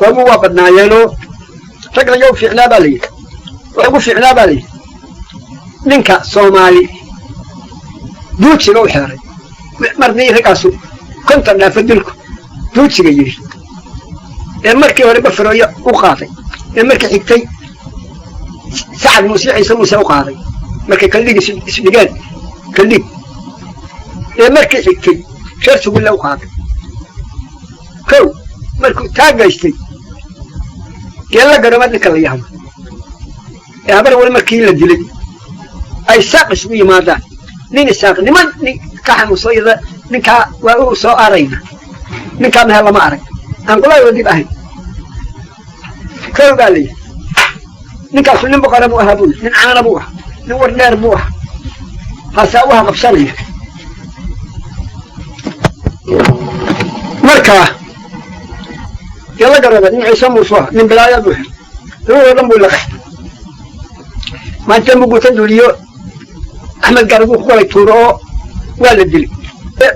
Goobu waa badnaayeenoo ragna yow fiicnaa baa la yidhi, wax ugu fiicnaa baa la yidhi ninka Soomaali duujiga u xeeray. Marnii raggaasu 50 dhaafa dilku duujiga yidhi, ee markii hore Bafarooyo u qaaday, ee markii xigtay Sacad Muuse Ciise Muuse u qaaday, markay kaldhig isdhigeen kaldhig, ee markii xigtay reer Sugulle u qaaday. Kow markuu taa gaystay Geella Garomaad ninka la yahdo ee habar wali markii la dilay ay saaq isugu yimaadaan, nin Isaaq niman nin ka xanuunsayada ninkaa waa u soo arayna, ninkaa mehe lama arag aan qolada dib ahayn. Kow baa la yidhi ninkaasu nin boqora buu ahaa, buu nin caana buu ahaa, nin war dheer buu ahaa, haasaa uha qabsanaya. Markaa Geella Garobeed nin Ciise Muuse aha, nin bilaaya buu ahaa, labadoo dhan buu laqay. Maalintan buu guuta duuliyo Axmed Gaarad buu ku galay tuuro oo waa la dilay,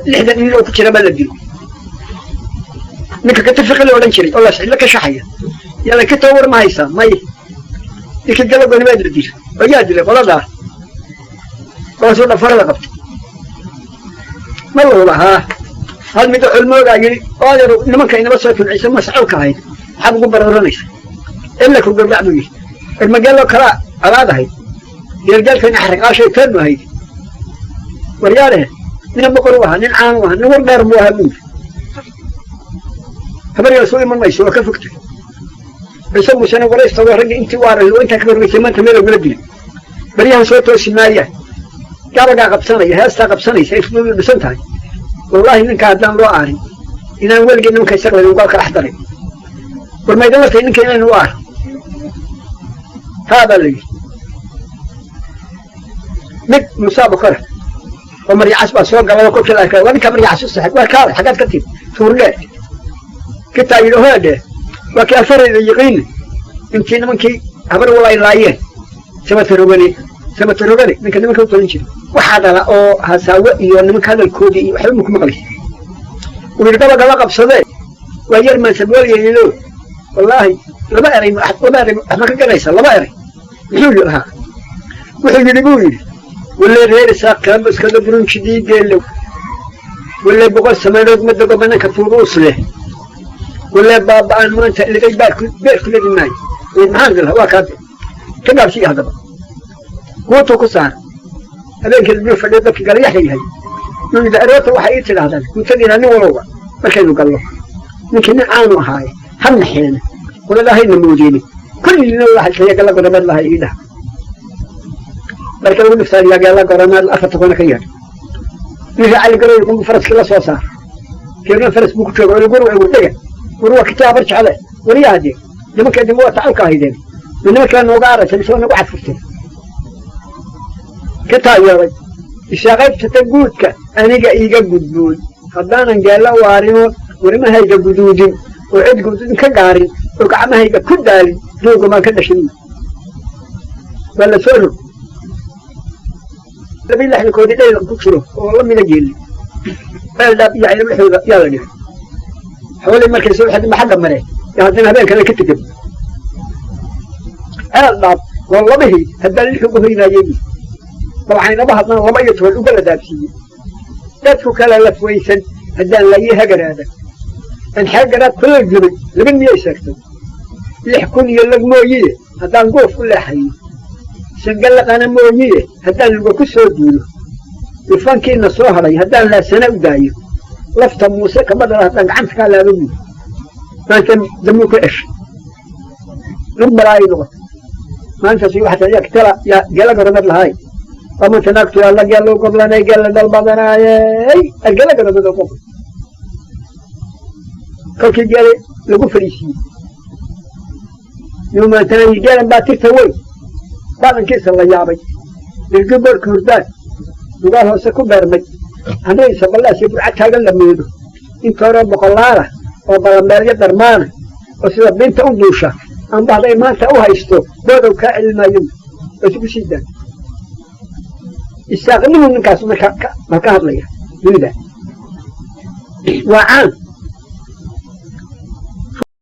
60 nin oo ku jira baa la dilay. Ninka Katafiqi la odhan jiray oo lascidlo ka shaxaya yala ka tawar ma haysaa may, ninkii Galagoni baa la dilay oo yaa dilay qoladaa qolasuu dhafarada qabtay ma lahu lahaa. Hal midoo culmoogaa yidhi oo adeeru nimanka inaba soo tumcisa mascolka ahayd maxaad ugu barooranaysa ila ku gabdhac buu yidhi, ermageeloo kalaa colaad ahayd, geelgeelkani xaraqaashay toonu ahayd. Waryaaleh nin boqor u ahaa, nin caan u ahaa, nin war dheer buu ahaa buu yidhi. Habar soo iman mayso, waa ka fogtay. Ciise Muusena walaystagoo raggii intii u aray oo intaa ka horgeysay maanta meel lagula dilay, baryahan soo toosi maayaan, gabagaa qabsanaya, heestaa qabsanaysa ay fududu dhisan tahay. Wallaahi ninka haddaan loo aarin inaan weligii nimanka isaqlayn ugaal kala axdaray. War maydin la tahay ninka inaynu u aaro? Haa baa la yidhi. Mid Musaa Bukara oo Maryacas baa soo galay oo kolkii la arkay waa ninka Maryacas u saxay, waa kaalay xaggaad ka timi tuurdheer kitaa yidhi hoodhe waa kii afarayda yiqiini intii nimankii habar walay laayeen Samatarogane, Samatarogane ninka nimanka u talin jiray waxaa dhala oo hasaawe iyo nimanka hadalkoodii iyo waxba maku maqlaysa. Uu yidhi gabaga la qabsadee waa yar maansaboolyayido, wallaahi laba eray, laba eray waxma ka garanaysa, laba eray muxuu yidhi ahaa? Wuxuu yidhi buu yidhi walle reer Isaaq kaamba iskaga burunjidii geellow, walle 100 samadood ma dego bananka tuuruus leh, walle baaba'aan maanta ligay baarku beerku legi maayo. Maxaan idin waa kaade ka gaabsiiya haddaba guutuu ku saar habeenkii dul fadhiyo dadkii galayaxya yahay. Yuu yidhi aroorta waxay ii tidhaahdaan guutadiina nin walowba markaynu gallo ninkii nin caanu ahaaye ha naxeena qolada hayna moodeeni kullina waxay Gala Gorameed lahay ii dhaha. Marka lagu dhiftaa yaa Gala Gorameed afarta kuna ka yeedh ninkii Cali Garoy kunbu faraskii la soo saar keerna faras buu ku jooga oo guru ugu dhega war waa kitaab bar jecle wariyaa haddee nimanka idinma waa tacalka ahaydeen nimankaa nooga araysa mise waa nagu cadfurteen ka taa yeelay ishaaqaybsata guudka aniga iiga gudboon haddaanan geella u aarinoo warimahayga guduudin oo cid guduudin ka gaarin oo gacmahayga ku daalin duuga baan ka dhashay. Waa la soo rog 62koodii dhayl ku jiro oo la mida geeli Ceeldhaab iyo Caynab dhexdooda yaa la dhigay. Xoolii markay soo xadin xagga mare yaa haddana habeenkana ka tegay Ceeldhaab oo labihii haddaan lix uga hoynaayey, bal Caynaba haddana 12 uga la daabsiiyey. Dadku kala lafwaysan haddaan layi hagaraada aan xeegaraad kula jibay laba miyay sheegtay 6000 iyo lag mooyiye haddaan goof u leexayo sangallaqana mooyiye haddaan luga ku soo duulo ifankiina soo hadhay haddaan laasana u daayo lafta Muuse kama dhala haddaan gacanta kaa laaba buuri. Maanta damuu ku ceshay lug balaayay noqotay maalintaas. Waxaa yaa kitala yaa Geela Garomeed lahaay waa maanta naagtu yaa la geelo goblanay geela dalbadanaayey Geela Garomeed oo gobla kolkii geele lagu fadhiisiiyey yuu maantana geelan baa tirta weyn baadankiisa la yaabay dirgi boorka hurdaan dugaal hoose ku beermay handadiisa ballaas iyo burca taagan la moodo inta hore boqolaala oo balambeelyo darmaana oo sida binta u duusha amba hadday maanta u haysto boodow kaa celin maayo oo isugu sii daa Isaaqnimu. Ninkaas marka ma ka hadlaya dunida waa caan.